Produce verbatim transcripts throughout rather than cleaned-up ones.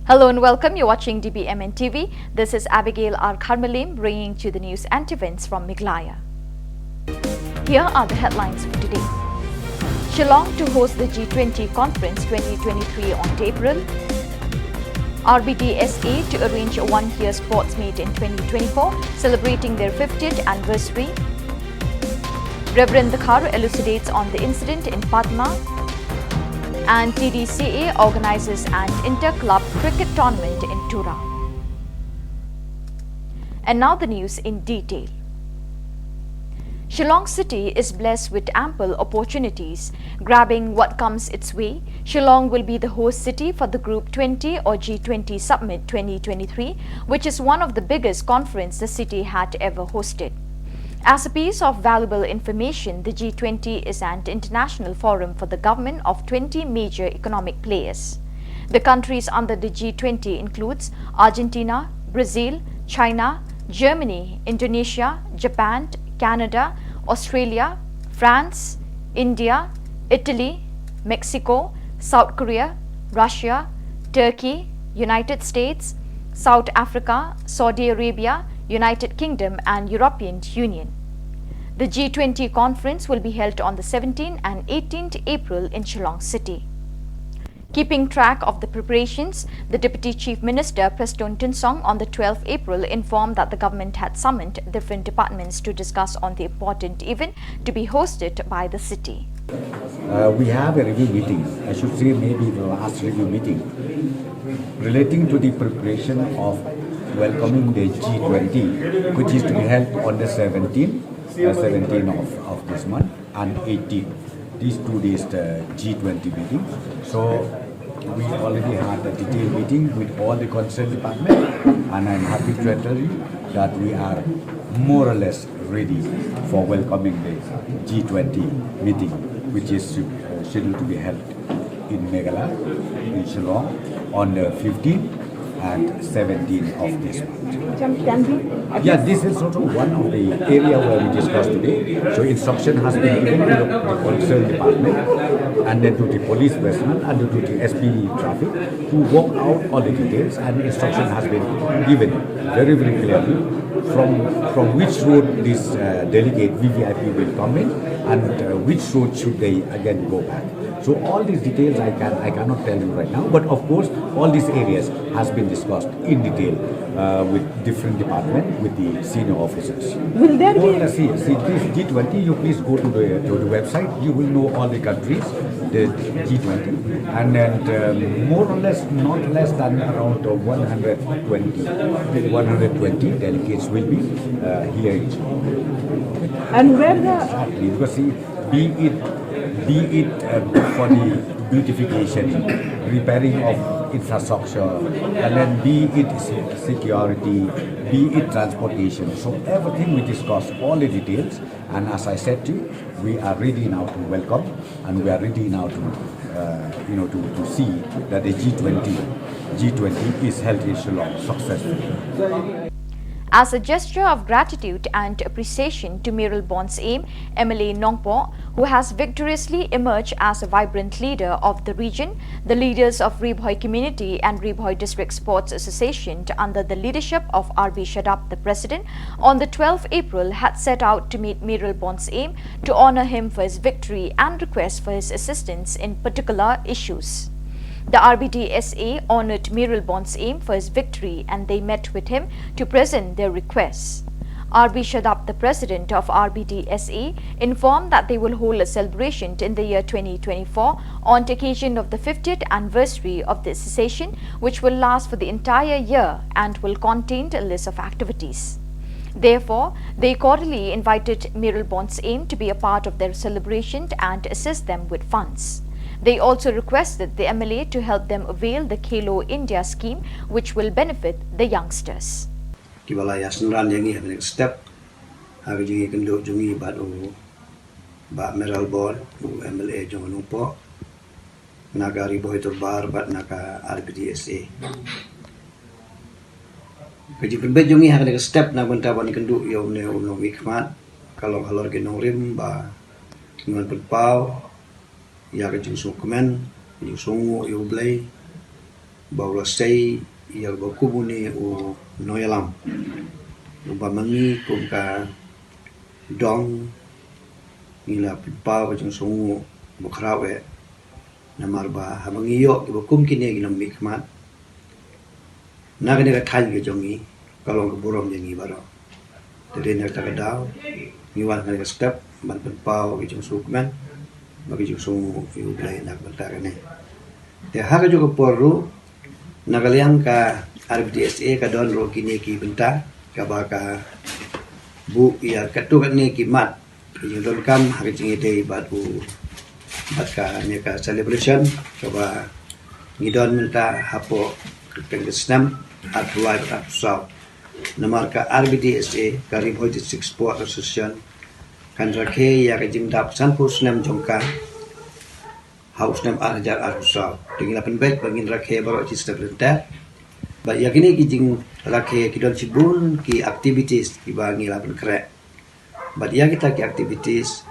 Hello and welcome. You're watching D B M N T V. This is Abigail R Kharmalim bringing to you the news and events from Meghalaya. Here are the headlines for today. Shillong to host the G twenty Conference twenty twenty-three on April. R B D S A to arrange a one-year sports meet in twenty twenty-four, celebrating their fiftieth anniversary. Reverend Dkhar elucidates on the incident in Patna. And T D C A organizes an inter-club cricket tournament in Tura. And now the news in detail. Shillong City is blessed with ample opportunities. Grabbing what comes its way, Shillong will be the host city for the Group twenty or G twenty Summit twenty twenty-three, which is one of the biggest conference the city had ever hosted. As a piece of valuable information, the G twenty is an international forum for the government of twenty major economic players. The countries under the G twenty includes Argentina, Brazil, China, Germany, Indonesia, Japan, Canada, Australia, France, India, Italy, Mexico, South Korea, Russia, Turkey, United States, South Africa, Saudi Arabia, United Kingdom and European Union. The G twenty conference will be held on the seventeenth and eighteenth April in Shillong City. Keeping track of the preparations, the Deputy Chief Minister Prestone Tynsong on the twelfth April informed that the government had summoned different departments to discuss on the important event to be hosted by the city. Uh, we have a review meeting, I should say maybe the last review meeting, relating to the preparation of welcoming the G twenty, which is to be held on the seventeenth, uh, seventeenth of, of this month and eighteenth. These two days, the G twenty meeting. So we already had a detailed meeting with all the concerned department, and I'm happy to tell you that we are more or less ready for welcoming the G twenty meeting, which is uh, scheduled to be held in Meghalaya, in Shillong, on the fifteenth and seventeenth of this month. Yeah, this is also one of the area where we discussed today. So instruction has been given to the concerned department and then to the police personnel and to the S P traffic to work out all the details, and instruction has been given very, very clearly from, from which road this uh, delegate V V I P will come in and uh, which road should they again go back. So all these details I can, I cannot tell you right now, but of course all these areas has been discussed in detail uh, with different department, with the senior officers. Will there be? See, see this G twenty, you please go to the, to the website, you will know all the countries, the G twenty, and then um, more or less, not less than around uh, one hundred twenty, one hundred twenty delegates will be uh, here in Shillong. And where the? Exactly, because see, be it, be it uh, for the beautification, repairing of infrastructure, and then be it security, be it transportation. So everything we discuss, all the details, and as I said to you, we are ready now to welcome, and we are ready now to, uh, you know, to, to see that the G twenty, G twenty is held in Shillong successfully. As a gesture of gratitude and appreciation to Mayralborn Syiem, M L A Nongpoh, who has victoriously emerged as a vibrant leader of the region, the leaders of Ri Bhoi community and Ri Bhoi District Sports Association, under the leadership of R B Shadap, the president, on the twelfth April had set out to meet Mayralborn Syiem to honor him for his victory and request for his assistance in particular issues. The R B D S A honored Mayralborn Syiem for his victory and they met with him to present their requests. R B Shadap, the president of R B D S A, informed that they will hold a celebration in the year twenty twenty-four on occasion of the fiftieth anniversary of the association, which will last for the entire year and will contain a list of activities. Therefore, they cordially invited Mayralborn Syiem to be a part of their celebration and assist them with funds. They also requested the M L A to help them avail the Khelo India scheme, which will benefit the youngsters. Kiba la ïasynran ïa ngi ha kane ka step ha ka jingïakynduh jong ngi bad u Bah Mayralborn, u M L A jong ka Nongpoh, na ka Ri Bhoi Dorbar bad na ka R B D S A. Ka jingpynbeit jong ngi ha kane ka step na bynta ban kynduh ïa une u nongmihkhmat ka long halor ki nongrim ba ngi wan pynpaw ïa ka jingsngewkmen, jingsngewnguh ïa U Blei. ba u la sei ïa u ba kum une u nongïalam, uba ma ngi kum ka dong ngi la pynpaw ka jingsngewnguh ba khraw eh. Namar ba haba ngi ïoh kiba kum kine ki nongmihkhmat na kane ka thaiñ ka jong ngi, ka long ka burom ïa ngi baroh. Te dei na kata ka daw ngi wan ha kane ka step ban pynpaw ka jingsngewkmen bad ka jingsngewnguh ïa U Blei na ka bynta kane. Te ha kajuh ka por ruh, na ka liang ka R B D S A ka don ruh kine ki bynta kaba ka buh ïa katto katne ki mat, ka jingdonkam ha ka jingïadei bad u, bad kane ka celebration kaba ngi don mynta hapoh ka snem arphew lai bad arphew saw. Namar ka R B D S A, ka Ri Bhoi District Sports Association, kan rakhe ïa ka jingdap sanphew snem jong ka ha u snem ar hajar arphew saw. Te ngi la pynbeit ba ngin rakhe baroh shi step lynter. Bad ïa kine ki jingrakhe ki don shibun ki activities kiba ngi la pynkhreh. Bad ïa kita ki activities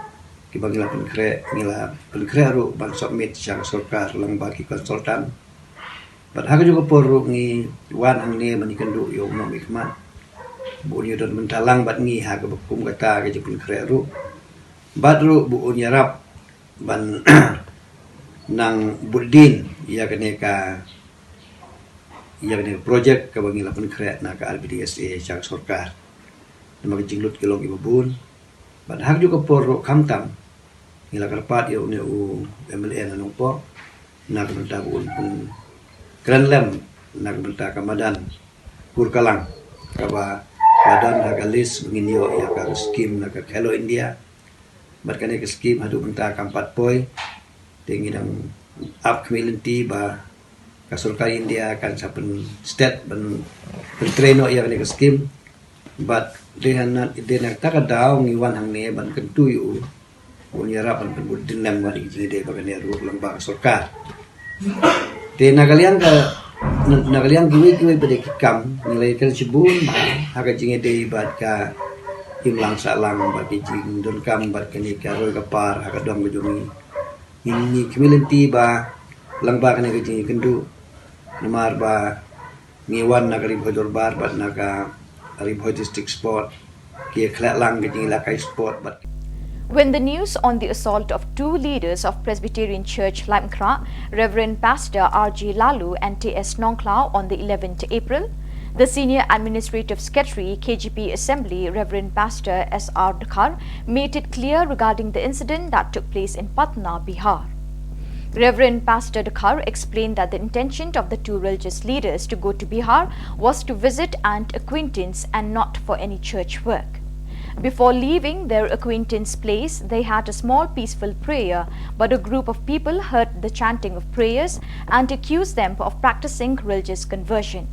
kiba ngi la pynkhreh, ngi la pynkhreh ruh ban submit sha ka sorkar lyngba ki consultant. Bad ha kajuh ka por ruh ngi wan hangne ban ïakynduh ïa u nongmihkhmat ba un ïa don bynta lang bad ngi ha kaba kum kata ka jingpynkhreh ruh. Bad ruh ba un ïarap ban nang bud dien ïa kane ka, ïa kane ka project kaba ngi la pynkhreh na ka R B D S A sha ka sorkar. Namar ka jinglut ki long kiba bun. Bad ha kajuh ka por ruh khamtam ngi la kyrpad ïa une u M L A na Nongpoh na ka bynta ba un pynkrenlem na ka bynta ka madan Kurkalang kaba la don ha ka list ba ngin ïoh ïa ka skim na ka Khelo India. Bad kane ka skim haduh mynta kam pat poi. Te ngi dang ap khmih lynti ba ka sorkar India kan sa pynstet ban pyntrei noh ïa kane ka skim. Bad dei na, dei na kata ka daw ngi wan hangne ban kyntu ïa u, un ïarap ban pynbud dien lem bad ki jingïadei bad kane ruh lyngba ka sorkar. Te na ka liang ka, na, na ka liang kiwei kiwei pat de ki kam ngi la ïakren shibun bha ha ka jingïadei bad ka imlang sahlang bad ki jingdonkam bad kane ka roi ka par ha ka dong ka jong ngi. Ngi, ngi khmih lynti ba lyngba kane ka jingïakynduh, namar ba ngi wan na ka Ri Bhoi Dorbar bad na ka Ri Bhoi District Sport, ki ïakhleh lang ka jingïalehkai sport bad. When the news on the assault of two leaders of Presbyterian Church Laitumkhrah, Reverend Pastor R J Laloo and T S Nongkhlaw, on the eleventh April, the Senior Administrative Secretary, K J P Assembly, Reverend Pastor S R Dkhar, made it clear regarding the incident that took place in Patna, Bihar. Reverend Pastor Dkhar explained that the intention of the two religious leaders to go to Bihar was to visit an acquaintance and not for any church work. Before leaving their acquaintance place, they had a small peaceful prayer, but a group of people heard the chanting of prayers and accused them of practicing religious conversion.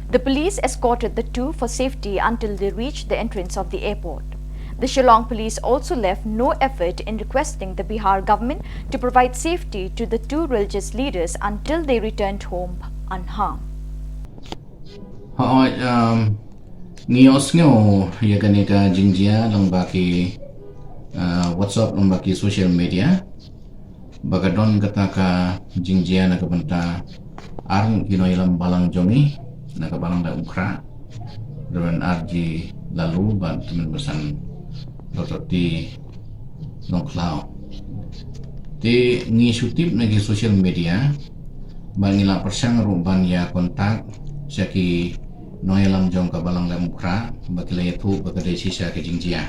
The police escorted the two for safety until they reached the entrance of the airport. The Shillong police also left no effort in requesting the Bihar government to provide safety to the two religious leaders until they returned home unharmed. Hooid, um, ngi ïohsngew ïa kane ka jingjia lyngba ki, uh, WhatsApp, lyngba ki social media. Ba ka don kata ka jingjia na ka bynta ar ngut ki nongïalam balang jong ngi na ka balang Laitumkhrah, Reverend R J Laloo bad tymmen basan Doctor T Nongkhlaw. Te ngi shu tip na ki social media, ba ngi la pyrshang ruh ban ïa contact sha ki nongïalam jong ka balang Laitumkhrah, ba ki la ïathuh ba ka dei shisha ka jingjia.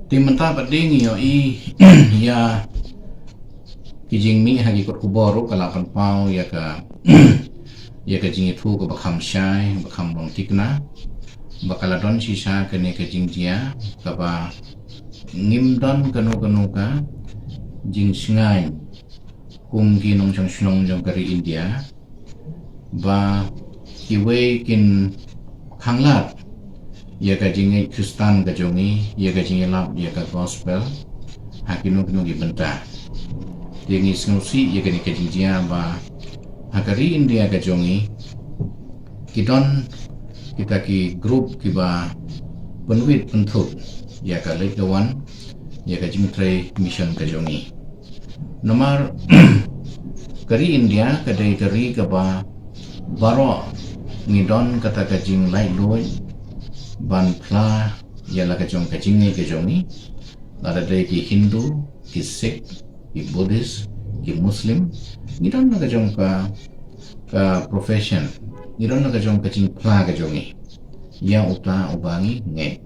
Te mynta pat de ngi ïohi ïa ki jingmih ha ki kot khubor ruh ka la pynpaw ïa ka, ïa ka jingïathuh kaba kham shai, ba kham long thikna, ba ka la don shisha kane ka jingjia, kaba ngim don kano kano ka jingshngaiñ kum ki nongshong shnong jong ka ri India, ba kiwei kin khanglad ïa ka jingngeit Khristan ka jong ngi, ïa ka jingïalap ïa ka gospel ha kino kino ki bynta. Te ngi sngewsih ïa kane ka jingjia ba ha ka ri India ka jong ngi ki don kita ki group kiba pynwit pynthup ïa ka leit ka wan, ïa ka jingtrei mission ka jong ngi. Namar Ka ri India ka dei ka ri kaba baroh ngi don kata ka jinglaitluid ban phla ïa la ka jong ka jingngeit ka jong ngi, lada dei ki Hindu, ki Sikh, ki Buddhist, ki Muslim, ngi don la ka jong ka, ka profession, ngi don la ka jong ka jingphla ka jong ngi ïa uta uba ngi ngeit.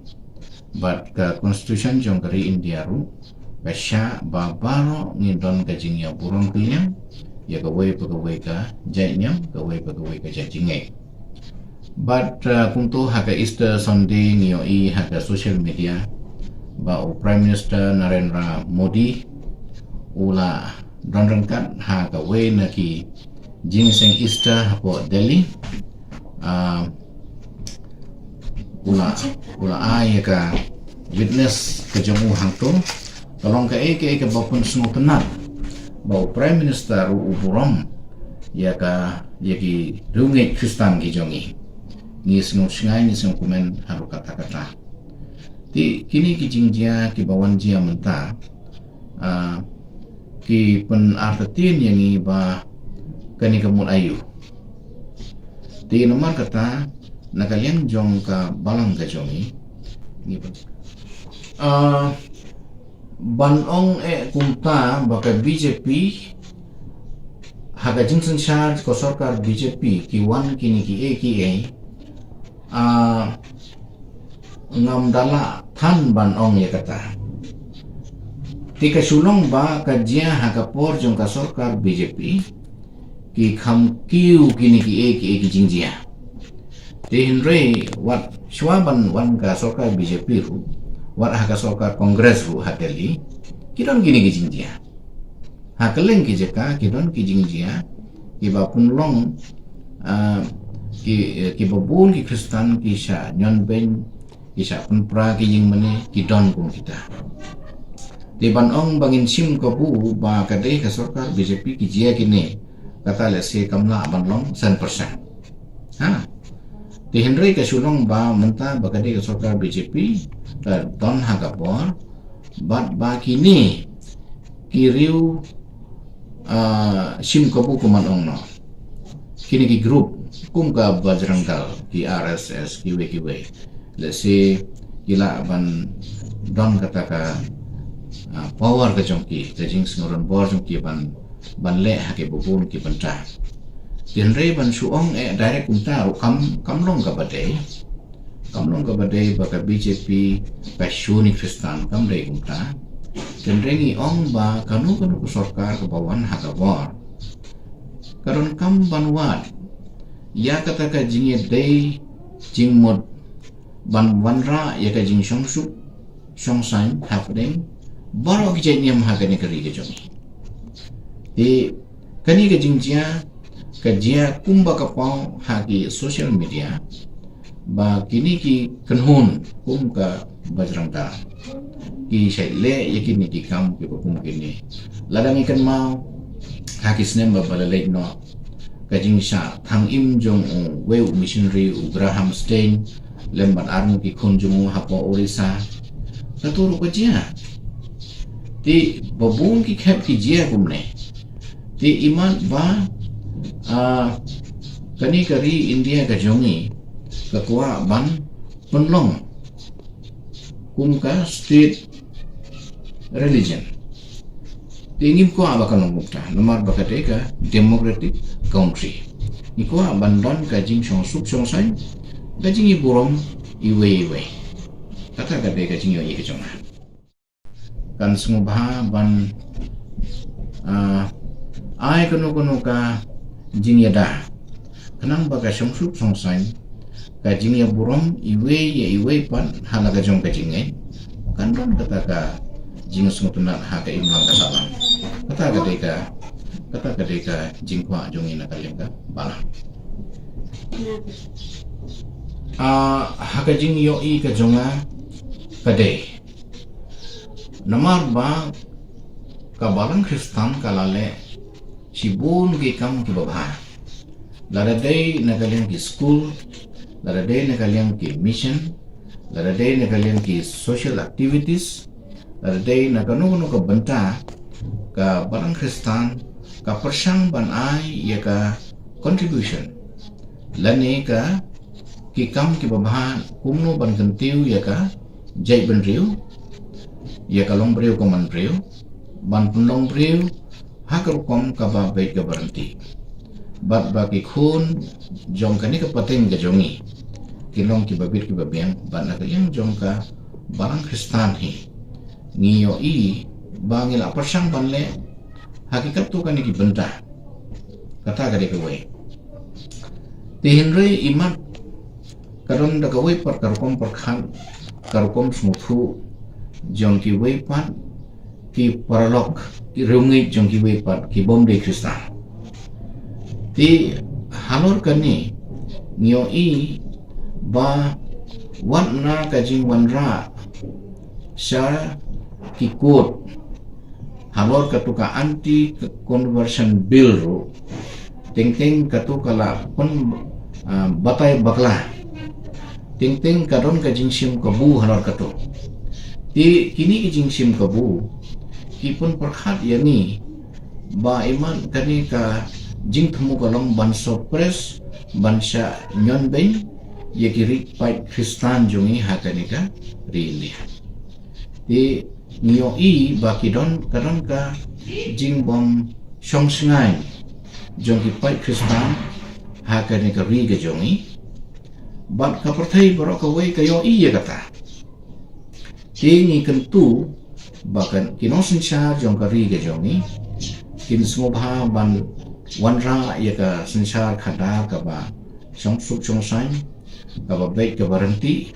Bad ka constitution jong ka ri India ruh ka shah ba baroh ngi don ka jingïaburom kylliang ïa kawei pa kawei ka jait niam, kawei pa kawei ka jait jingngeit. Bad, uh, kumto ha ka Easter Sunday ngi ïohi ha ka social media ba u Prime Minister Narendra Modi u la don ryngkat ha kawei na ki jingïaseng Easter hapoh Delhi. Ah, u la, u la ai ïa ka witness ka jong u hangto. Ka long kaei kaei kaba pynsngewtynnat ba u Prime Minister u, u burom ïa ka, ïa ki riewngeit Khristan ki jong ngi. Ngi sngew shngaiñ, ngi sngew kmen haduh katta katta. Te kine ki jingjia kiba wan jia mynta, ah, ki pynartatien ïa ngi ba kane ka mut aïu. Te namar kata, na ka liang jong ka balang ka jong ngi, ngi pyn-, ah, ban ong eh kumta ba ka B J P, ha ka jingsynshar ka sorkar B J P ki wan kine kiei kiei, ah, ngam da lah than ban ong ïa kata. Te ka shu long ba ka jia ha ka por jong ka sorkar B J P, ki kham kiew kine kiei kiei ki jingjia. Te hynrei wat shuwa ban wan ka sorkar B J P ruh, wat ha ka sorkar Congress ruh ha Delhi, ki don kine ki jingjia. Ha kylleng ki jaka ki don ki jingjia kiba pynlong, ah, ki, kiba bun ki Khristan ki shah ñion beiñ, ki shah pynpra ki jingmane, ki don kum kita. Te ban ong ba ngin shim kabu ba ka dei ka sorkar B J P ki jia kine, kata lehse kam lah ban long san percent. Ha. Te hynrei ka shu long ba mynta ba ka dei ka sorkar B J P ka don ha ka bor, bad ba kine ki riew, ah, shim kabu kum ban ong noh, kine ki group kum ka Bajrang Dal, ki R S S, kiwei kiwei, lehse ki lah ban don kata ka, ah, power ka jong ki, ka jingsngewdonbor jong ki ban, ban leh ha kiba bun ki bynta. Te hynrei ban shu ong eh direct kumta ruh kam, kam long kaba dei. Kam long kaba dei ba ka B J P ka shun ïa ki Khristan, kam dei kumta. Te hynrei ngi ong ba kano kano ka sorkar kaba wan ha ka bor, ka donkam ban wad ïa kata ka jingïadei jingmut ban wanrah ïa ka jingshongsuk shongsaiñ hapdeng baroh ki jait niam ha kane ka ri ka jong ngi. Te kane ka jingjia ka jia kumba ka paw ha ki social media, ba kine ki kynhun kum ka Bajrang Dal ki shait leh ïa kine ki kam kiba kum kine. Lada ngi kynmaw ha ki snem ba, ba la leit noh, ka jingshah thang im jong uwei u missionary u Graham Staines lem bad arngut ki khun jong u hapoh Orissa, kato ruh ka jia. Te ba bun ki khep ki jia kumne. Te imat ba, ah, kane ka ri India ka jong ngi ka kwah ban pynlong kum ka state religion. Te ngim kwah ba ka long kumta, namar ba ka dei ka democratic country. Ngi kwah ban don ka jingshongsuk shongsaiñ, ka jingïaburom iwei iwei. Kata ka dei ka jingïohi ka jong nga. Kan sngewbha ban, ah, ai kano kano ka jingïada khnang ba ka shongsuk shongsaiñ, ka jingïaburom iwei ïa iwei pat ha la ka jong ka jingngeit, kan don kata ka jingsngewtynnat ha ka imlang ka sahlang. Kata ka dei ka, kata ka dei ka jingkwah jong ngi na ka liang ka balang. Ah, ha ka jingïohi ka jong nga ka dei, namar ba ka balang Khristan ka la leh shibun ki kam kiba bha. Lada dei na ka liang ki skul, lada dei na ka liang ki mission, lada dei na ka liang ki social activities, lada dei na kano kano ka bynta, ka balang Khristan ka pyrshang ban ai ïa ka contribution lane ka ki kam kiba bha kumno ban kyntiew ïa ka jaitbynriew, ïa ka longbriew ka manbriew, ban pynlong briew ha ka rukom kaba beit kaba ryntih. Bad ba ki khun jong kane ka pateng ka jong ngi kin long kiba bit kiba biang, bad na ka liang jong ka balang Khristan hi ngi ïohi ba ngi la pyrshang ban leh ha ki katto katne ki bynta. Kata ka dei kawei. Te hynrei imat ka don da kawei pat ka rukom pyrkhat, ka rukom sngewthuh jong kiwei pat ki paralok, ki riewngeit jong kiwei pat ki bym dei Khristan. Te halor kane ngi ïohi ba wat na ka jingwanrah sha ki kot halor katu ka Anti Conversion Bill ruh, teng teng katu ka la pyn, ah, batai bakla. Teng teng ka don ka jingshim kabu halor katu. Te kine ki jingshim kabu ki pynpyrkhat ïa ngi ba imat kane ka jingthmu ka long ban suppress, ban shah ñion beiñ ïa ki riewpaid Khristan jong ngi ha kane ka ri India. Te ngi ïohi ba ki don, ka don ka jingbym shong shngaiñ jong ki paid Khristan ha kane ka ri ka jong ngi. Bad ka pyrthei baroh kawei ka ïohi ïa kata. Te ngi kyntu ba kan ki nongsynshar jong ka ri ka jong ngi kin sngewbha ban wanrah ïa ka synshar khadar kaba shongsuk shongsaiñ, kaba beit kaba ryntih,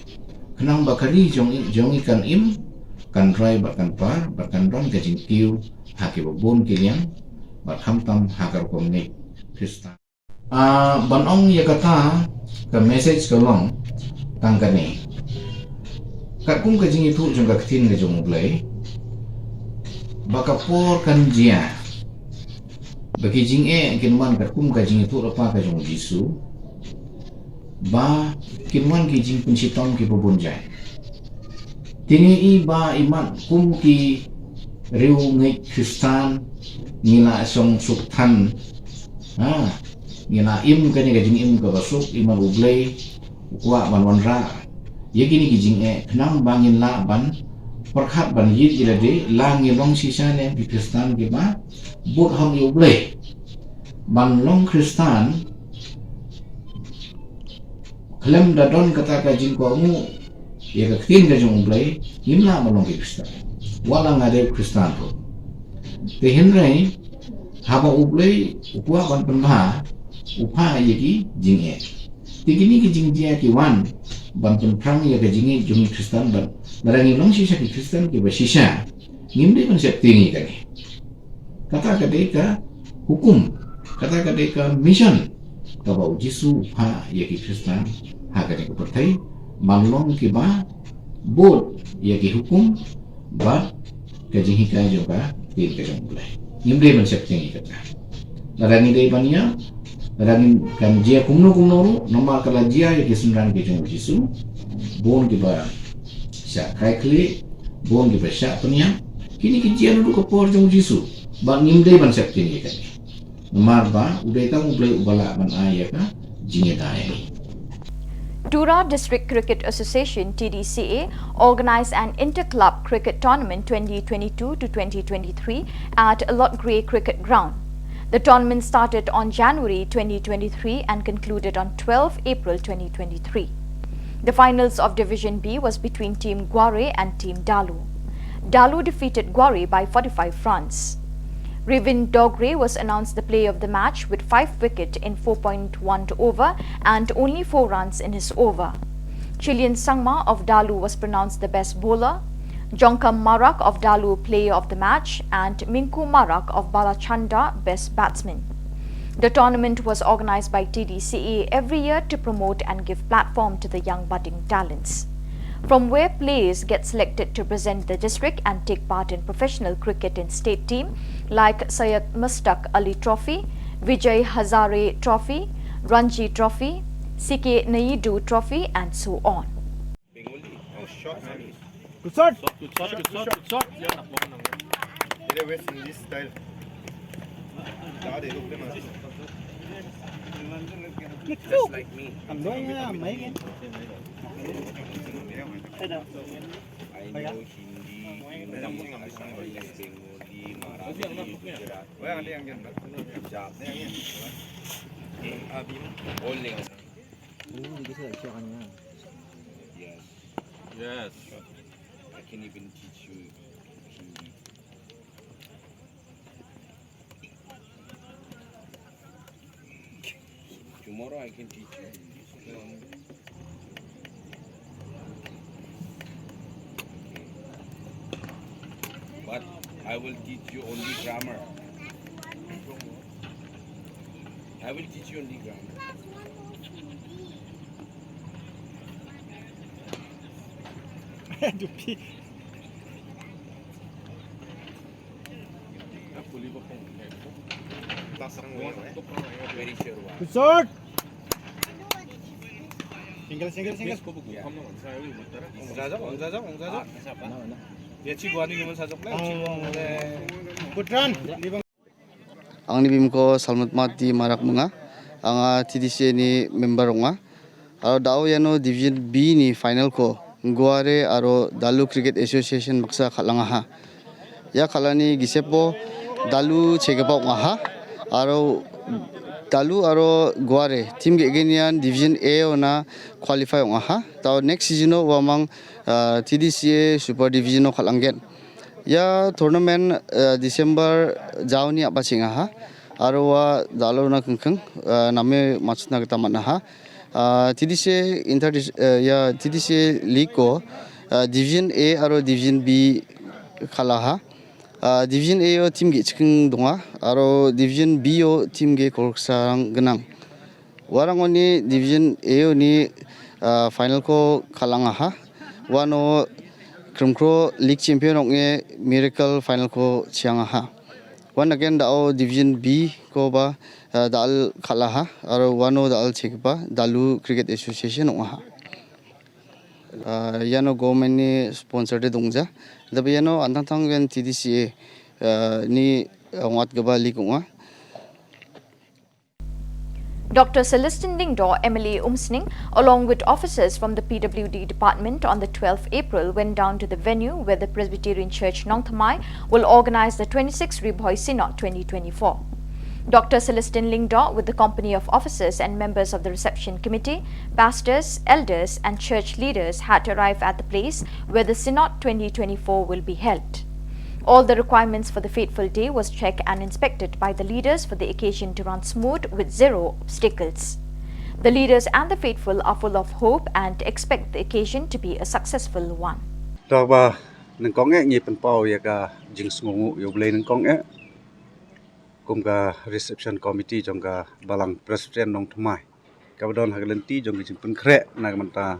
khnang ba ka ri jong ngi, jong ngi kan im, kan rai bad kan par, bad kan don ka jingkiew ha kiba bun ki liang, bad khamtam ha ka rukom ngeit Khristan. Ah, ban ong ïa kata, ka message ka long tang kane. Katkum ka jingïathuh jong ka ktien ka jong U Blei ba ka por kan jia ba ki jingeh kin wan katkum ka jingïathuhlypa ka jong U Jisu, ba kin wan ki jingpynshitom kiba bun jait. Te ngi i ba imat kum ki riewngeit Khristan ngi la shongsuk than, ha, ngi la im kane ka jingim kaba suk, imat U Blei u kwah ban wanrah ïa kine ki jingeh, khnang ba ngin lah ban pyrkhat ban ïeit ïa lade, la ngi long shisha ne em ki Khristan kiba bud hok ïa U Blei. Ban long Khristan khlem da don kata ka jingkohnguh ïa ka ktien ka jong U Blei, ngim lah ban long ki Khristan. Wat la nga dei Khristan ruh. Te hynrei haba U Blei u kwah ban pynbha, u phah ïa ki jingeh. Te kine ki jingjia ki wan ban pynphrang ïa ka jingngeit jong ngi Khristan, bad lada ngi long shisha ki Khristan kiba shisha, ngim dei ban sheptieng ïa kane. Kata ka dei ka hukum, kata ka dei ka mission kaba U Jisu u phah ïa ki Khristan ha kane ka pyrthei, ban long kiba bud ïa ki hukum bad ka jinghikai jong ka ktien ka jong U Blei. Ngim dei ban sheptieng ïa kata. Lada ngi dei ban ïa, lada ngin kan jia kumno kumno ruh, namar ka la jia ïa ki synran ki jong U Jisu, bun kiba shah kai khlieh, bun kiba shah pynïap, kine ki jia naduh ka por jong U Jisu, bad ngim dei ban sheptieng ïa kane. Namar ba u dei tang U Blei uba lah ban ai ïa ka jingïada ïa ngi. Tura District Cricket Association, T D C A, organized an inter-club cricket tournament twenty twenty-two to twenty twenty-three at Lord Grey Cricket Ground. The tournament started on January twenty twenty-three and concluded on twelve April twenty twenty-three. The finals of Division B was between Team Gware and Team Dalu. Dalu defeated Gware by forty-five runs. Rivin Dogre was announced the player of the match with five wicket in four point one over and only four runs in his over. Chilian Sangma of Dalu was pronounced the best bowler, Jongkam Marak of Dalu player of the match, and Minku Marak of Balachanda best batsman. The tournament was organized by T D C A every year to promote and give platform to the young budding talents. From where players get selected to present the district and take part in professional cricket in state team like Syed Mustaq Ali Trophy, Vijay Hazare Trophy, Ranji Trophy, C K Naidu Trophy, and so on. Bengali. Oh, shot, man. Good shot. Good shot, good shot, good shot. Either West Indies style. Just like me. हम लोग यहाँ मैं I know Hindi, English, Assamese, Bengali, Marathi, Gujarati, Punjabi, all languages. Yes. Yes. I can even teach you Hindi. Tomorrow I can teach you. But I will teach you only grammar. I will teach you only grammar. Good shot. Single, single, single. Good run. Ang ni bim ko Salmat Mati Marak Munga. Ang, ah, T D C A ni member nga. Aro dau yano Division B ni final ko Guare aro Dalu Cricket Association baksa khalang ha. Ya khalani gisepo Dalu chegapau ngaha. Aro Dalu aro Guare team ge genian Division A ona qualify ngaha. Tau next season o wamang, ah, T D C A Super Division o khalang gen. Ya tournament, ah, December jauni apa singa ha. Aro wa Dalu na kengkeng, ah, name maksud na kita mana ha. Ah, T D C A inter, eh, ya T D C A league ko, ah, Division A aro Division B khala ha. Ah, Division A o team ge chiking dunga, aro Division B o team ge korsang genang. Warang oni Division A oni, ah, final ko khalang ha. Wano Krimkro league champion ong e Miracle final ko chiang ha. Wan again dao Division B ko ba, ah, dal khala ha, aro wano dal chik ba Dalu Cricket Association ong ha. Ah, yano government ni sponsor de dongja. Dabe yano antang tang ven T D C A, ah, ni, ah, ngat gaba league ong ha. Doctor Celestine Lyngdoh, M L A Umsning, along with officers from the P W D department on the twelfth April went down to the venue where the Presbyterian Church Nongthymmai will organize the twenty-sixth Ri Bhoi Synod twenty twenty-four. Doctor Celestine Lyngdoh, with the company of officers and members of the reception committee, pastors, elders, and church leaders had to arrive at the place where the Synod twenty twenty-four will be held. All the requirements for the fateful day was checked and inspected by the leaders for the occasion to run smooth with zero obstacles. The leaders and the faithful are full of hope and expect the occasion to be a successful one. To ba nyngkong eh ngi pynpaw ïa ka jingsngewnguh ïa U Blei nyngkong eh kum ka reception committee jong ka Balang Presbyterian Nongthymmai. Kaba don ha ka lynti jong ka jingpynkhreh na ka bynta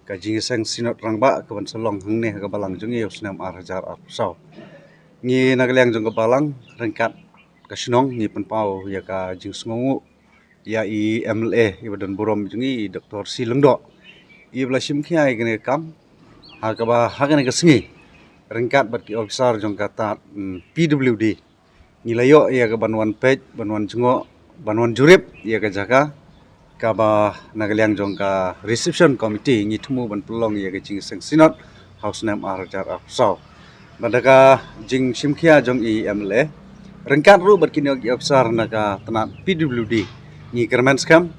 ka jingïaseng Synod Rangbah kaban sa long hangne ha ka Balang jong ngi ha u snem ar hajar arphew saw. Ngi na ka liang jong ka Balang ryngkat ka shnong ngi pynpaw ïa ka jingsngewnguh ïa i M L A iba don burom jong ngi i Doctor C Lyngdoh, iba la shim khia ïa kane ka kam ha kaba ha kane ka sngi ryngkat bad ki officer jong ka tad, mm, P W D. Ngi la ïoh ïa ka ban wan peit, ban wan jngoh, ban wan jurip ïa ka jaka kaba na ka liang jong ka reception committee ngi thmu ban pynlong ïa ka jingïaseng Synod ha u snem ar hajar arphew saw. Bad da ka jingshim khia jong i M L A ryngkat ruh bad kine ki officer na ka tnat P W D ngi kyrmen skhem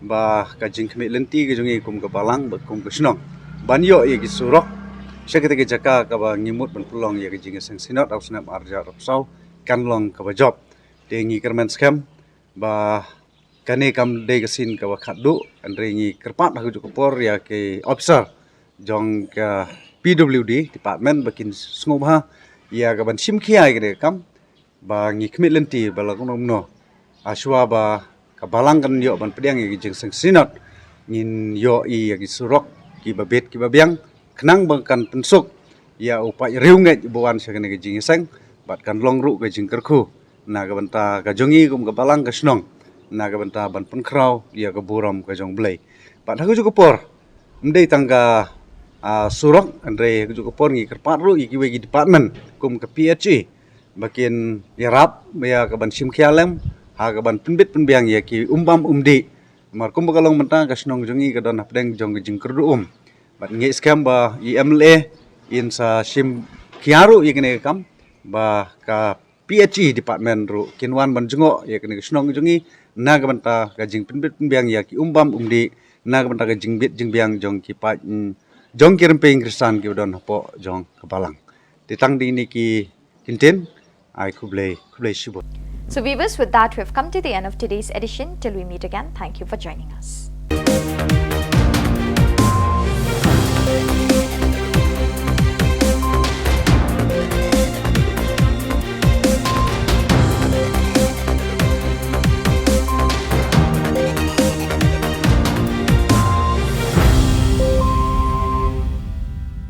ba ka jingkhmih lynti ka jong ngi kum ka Balang bad kum ka shnong ban ïoh ïa ki surok sha kata ka jaka kaba ngi mut ban pynlong ïa ka jingïaseng Synod ha u snem ar hajar arphew saw kan long kaba jop. Te ngi kyrmen skhem ba kane kam dei ka sien kaba khatduh, hynrei ngi kyrpad ha kajuh ka por ïa ki officer jong ka P W D department ba kin sngewbha ïa ka ban shim khia ïa kane ka kam ba ngi khmih lynti ba la kumno kumno. Ashwa ba ka Balang kan ïoh ban pdiang ïa ki jingïaseng Synod ngin ïoh ïa ki surok kiba bit kiba biang khnang ba kan pynsuk ïa u paid riewngeit ba wan sha kane ka jingïaseng bad kan long ruh ka jingkyrkhu na ka bynta ka jong ngi kum ka Balang ka shnong na ka bynta ban pynkhraw ïa ka burom ka jong U Blei. Bad ha kajuh ka por ym dei tang ka, ah, surok, hynrei ha kajuh ka por ngi kyrpad ruh ïa kiwei ki department kum ka P H E ba kin ïarap ïa ka ban shim khia lem ha ka ban pynbit pynbiang ïa ki um bam um dih. Namar kumba ka long mynta ka shnong jong ngi ka don hapdeng jong ka jingkyrduh um. Bad ngi ngeit skhem ba i M L A in sa shim khia ruh ïa kane ka kam ba ka P H E department ruh kin wan ban jngoh ïa kane ka shnong jong ngi na ka bynta ka jingpynbit pynbiang ïa ki um bam um dih, na ka bynta ka jingbit jingbiang jong ki paid, mm, jong ki rympei Khristan kiba don hapoh jong ka balang. Te tang dei kine ki kyntien, ai khublei, khublei shibun. So viewers, with that, we've come to the end of today's edition. Till we meet again, thank you for joining us.